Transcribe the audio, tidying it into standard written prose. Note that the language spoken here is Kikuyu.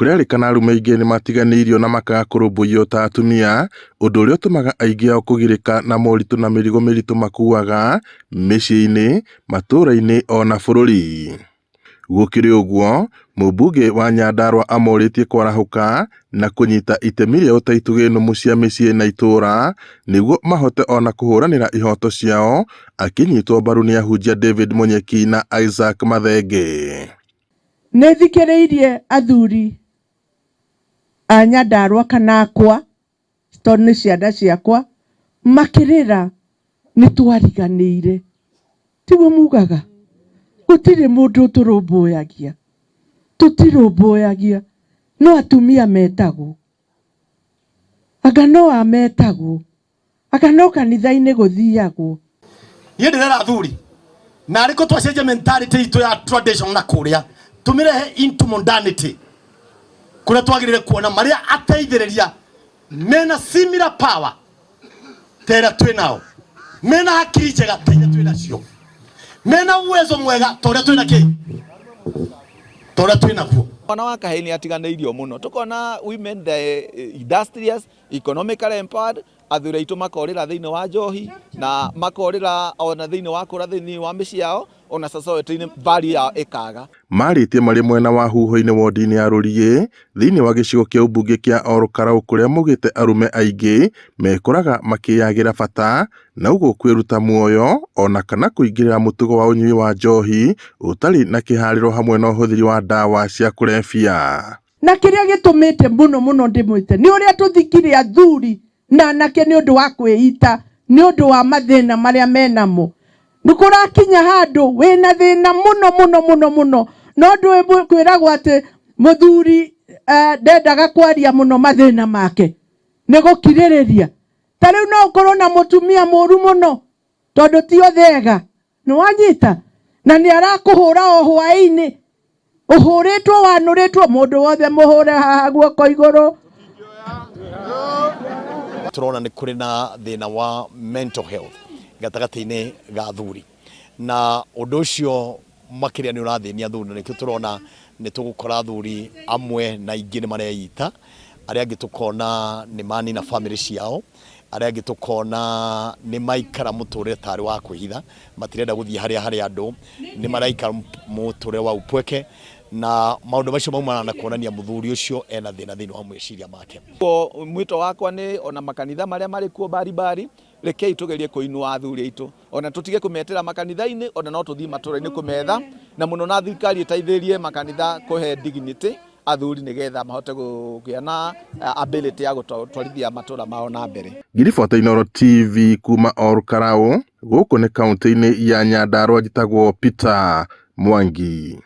Kũrerĩkana arũme aingĩ nĩmatiganĩirio na makaga kũrũmbũiyo ta atumia, ũndũ ũrĩa ũtũmaga aingĩ ao kũgirĩka na moritũ na mĩrigo mĩritũ makuaga mĩciĩ-inĩ, matũũra-inĩ ona bũrũri. Gũkĩrĩ ũguo, mũmbunge wa Nyandarua amorĩtie kwarahũka na kũnyita itemi rĩao ta itugĩ nũmu cia mĩciĩ na itũũra nĩguo mahote ona kũhũranĩra ihoto ciao, akĩnyitwo mbaru nĩ ahunjia David Munyeki na Isaac Mathenge. Nĩ thikĩrĩirie athuri a Nyandarua kana akwa, tondũ nĩ ciana ciakwa, makĩrĩra nĩ twariganĩire. Tiguo mugaga? Gũtirĩ mũndũ ũtũrũmbũyagia. Tũtirũmbũyagia. No atumia metagwo. Anga no a metagwo. Anga no kanitha-inĩ gũthiagwo. Niĩ ndĩrera athuri na arĩkũ twacenjia mentality itũ ya tradition na kũrĩa tũmĩrehe into modernity kũrĩa twagĩrĩire kuona marĩa ateithĩrĩria mena similar power ta ĩrĩa twĩ nao mena hakiri njega ta iria twĩ nacio mena uwezo mwega ta ũrĩa twĩ na kĩ ta ũrĩa twĩ naguo. Mwana wa kahĩĩ nĩ atiganĩirio mũno, tũkona women the industrious, economically empowered, athuri aitũ makorĩra thĩinĩ wa njohi na makorĩra ona thĩinĩ wa kũra thĩinĩ wa mĩciĩ yao ona society-inĩ value yao ĩkaga. Marĩtie marĩ mwena wa Huho-inĩ wondi-inĩ ya Rũriĩ thĩinĩ wa gĩcigo kĩa ũmbunge kĩa Ol Kalou kũrĩa maugĩte arũme aingĩ mekoraga makĩyagĩra bata na ũguo kwĩruta muoyo ona kana kũingĩrĩra mũtugo wa ũnyui wa njohi ũtarĩ na kĩharĩro hamwe na ũhũthĩri wa ndawa cia kũrebia. Na kĩrĩa gĩtũmĩte mũno mũno ndĩmwĩte nĩ ũrĩa tũthikire athuri na anake nĩ ũndũ wa kwĩita nĩ ũndũ wa mathĩna marĩa menamo. Nĩ kũrakinya handũ wĩna thĩna mũno mũno mũno mũno no ndũĩ kwĩragwo atĩ mũthuri ndendaga kwaria mũno mathĩna make nĩ gũkirĩrĩria. Ta rĩu no ũkorwo na mũtumia mũru mũno tondũ ti othe ega. Nĩ wanyita? Na nĩ arakũhũra o hwaĩ-inĩ. Ũhũrĩtwo wanũrĩtwo mũndũ wothe mũhũre haha guoko igũrũ. Tũrona nĩ kũrĩ na thĩna wa mental health gatagatĩ-inĩ ga athuri na ũndũ ũcio makĩria nĩ ũrathĩnia athuri na nĩkĩo tũrona nĩ tũgũkora athuri amwe na aingĩ nĩ mareita, arĩa angĩ tũkona nĩ manina bamĩrĩ ciao. Arĩa angĩ tũkona nĩ maikara mũtũrĩre tarĩ wa kwĩhitha, matirenda gũthiĩ harĩa harĩ andũ, nĩ maraikara mũtũrĩre wa upweke, na maũndũ macio maumanaga na kuonania mũthuri ũcio ena thĩna thĩinĩ wa meciria make. Mwĩto wakwa nĩ ona makanitha marĩa marĩ kuo mbari mbari, rekei tũgerie kũinua athuri aitũ, ona tũtige kũmetĩra makanitha-inĩ, ona no tũthiĩ matũra-inĩ kũmetha, na mũno na thirikari ĩteithĩrĩrie makanitha kũhe dignity athuri nĩgetha mahote kũgĩa na ability ya gũtwarithia matũra mao na mbere. Ngĩribota Inooro TV kuma Ol Kalou, gũkũ nĩ kauntĩ-inĩ ya Nyandarua njĩtagwo Peter Mwangi.